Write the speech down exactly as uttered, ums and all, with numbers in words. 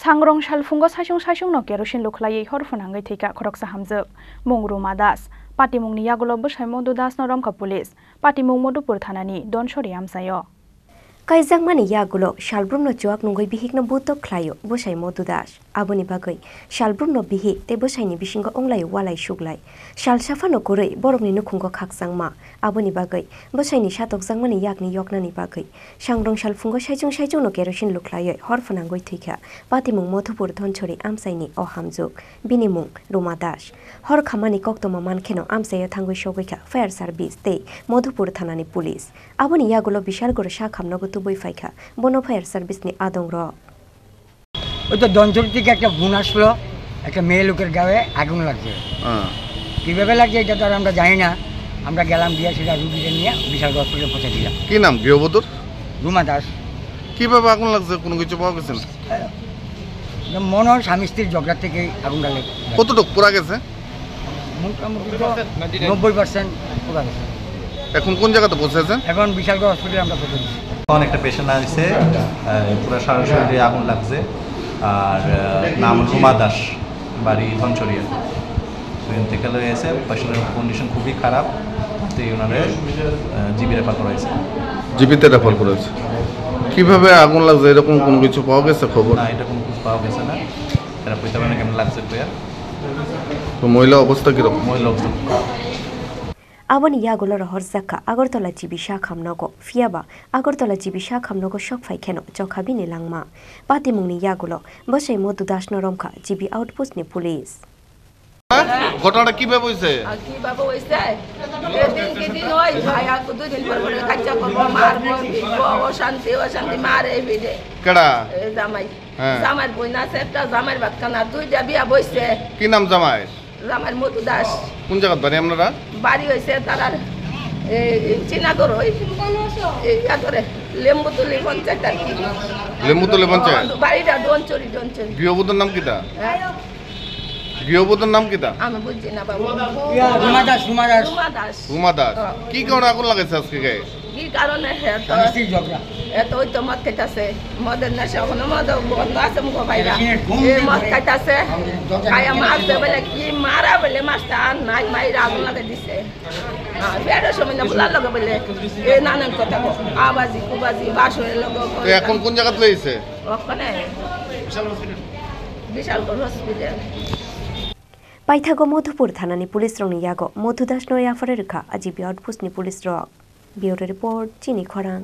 Thangrong salphungo saichung saichungno kerosene lukhlaiwi hor phwnangwi thwikha khoroksa hamjwk. Mung Ruma Das. Patimungni yagulo bwsai Modhu Dasno romkha police. Patimung Modhupur thanani Donsori amchaio. Kaijakmani yagulo salbrumno chuak nungwi bihikno butok khlaio bwsai Modhu Das. Aboni bagwi salbrumno bihik tei bwsaini bisingo wnglaio walai suglai. Sal saphano kwrwi borokni nukhungo khakchangma. Aboni bagwi bwsaini satokjakmani yakni yoknani bagwi sangrong salphungo saichung saichungno kerosene lukhlaiwi hor phwnangwi thwikha Patimung Modhupur Donsori amchaini o hamjwk. Bini mung Ruma Das. Hor khamani koktwma mankheno amchaio thangwi sogwikha fire service tei Modhupur thanani police. Aboni yagulo Bishalgarh sakhamnogo tubui phaikha bono fire service ni adongrok. ওই তো দঞ্চরি থেকে একটা ফোন আসলো, একটা মেয়ে লোকের গায়ে আগুন লাগছে। হ্যাঁ। কিভাবে লাগছে এটা তো আর আমরা জানি না। আমরা গেলাম, গিয়ে সেটা রুগীকে নিয়ে বিশাল হসপিটালে পৌঁছে দিলাম। কি নাম গৃহবধূর? রুমা দাস। কিভাবে আগুন লাগছে, কোনো কিছু পাওয়া গেছে না? মনে হয় স্বামী স্ত্রীর ঝগড়া থেকে আগুনটা লেগে গেছে। কতটুকু পুরা গেছে? মোটামুটি তো নব্বই পার্সেন্ট পুরা গেছে। এখন কোন জায়গাতে পৌঁছেছেন? এখন বিশালগড় হসপিটালে আমরা পৌঁছে দিচ্ছি। এখন একটা পেশেন্ট আসছে, আহ, পুরো সারা শরীরে আগুন লাগছে। আর, আহ, নাম রুমা দাস, বাড়ি ধনচরিয়া। তো এখান থেকে লয়ে এসে পেশেন্টের কন্ডিশন খুবই খারাপ, তো এই ওনারে, আহ, জিবি রেফার করা হয়েছে। জিবিতে রেফার করা হয়েছে। কিভাবে আগুন লাগছে, এরকম কোনো কিছু পাওয়া গেছে খবর? না, এটা কোনো কিছু পাওয়া গেছে না। এরা কইতে পারে না কেমন লাগছে কইয়া। তো মহিলা অবস্থা কিরকম? মহিলা অবস্থা খুব খারাপ। Aboni yagulo rohorjak kha Agartala G B sakhamnogo, phiyaba Agartala G B sakhamnogo sok phai kheno chokha bini langma. Patimungni yagulo bwsai Modhu Dasno romkha G B outpost ni police. ঘটনাটা কিভাবে হইছে? আর কিভাবে হইছে? এদিন কি দিন হয়? ভাইয়া দুই দিন পর পরে কাচ্চা করবো, মারবো, পিটবো, অশান্তি, অশান্তি, মারে পিটে। কেডা? এ, জামাই। হ্যাঁ। জামাইর বইন আছে একটা, জামাইর বাচ্চা না, দুইটা বিয়া বইছে। কি নাম জামাই? জামাইর মধু দাস। কোন জায়গার বাড়ি আপনারা? বাড়ি হইছে তারার, এ, এ, চিনাগর ওই, এ, ইয়া করে, লেম্বুতলি পঞ্চায়েত আর কি। লেম্বুতলি পঞ্চায়েত? বাড়িটা ডোনচুরি, ডোনচুরি। গৃহবধূর নাম কিতা? হ্যাঁ? গৃহবধূর নাম কিতা? আমি বুঝছি না বাবু। রুমা দাস, রুমা দাস। রুমা দাস। রুমা দাস। হ্যাঁ। কি কারণে আগুন লাগাইছে আজকে গায়ে? কি কারণে হে তো? স্বামী স্ত্রীর ঝগড়া। এ তো ওই তো মদ খাইতাছে। মদের নেশা, ওখানে মদ বন্ধ আছে মুখো বাইরা। এ সিগারেট ঘুম এ দিয়ে মদ ধরে। খাইতাছে। খাইয়া মারছে বলে কি মারা বলে মারছে আর নাই, মাইরা আগুন লাগাই দিছে। হ্যাঁ, বেড়ার সময় না বুলার লগে বলে এ নানান কথা কো। আবাজি, কুবাজি, বাসরের লগে তো এখন কোন জায়গাত লইছে? ওখানে। বিশাল hospital. Paithago Modhupur thanani police rokni yago Modhu Dasno yaphare rwkha G B outpost ni police rok. Bureau report, Chini Khorang.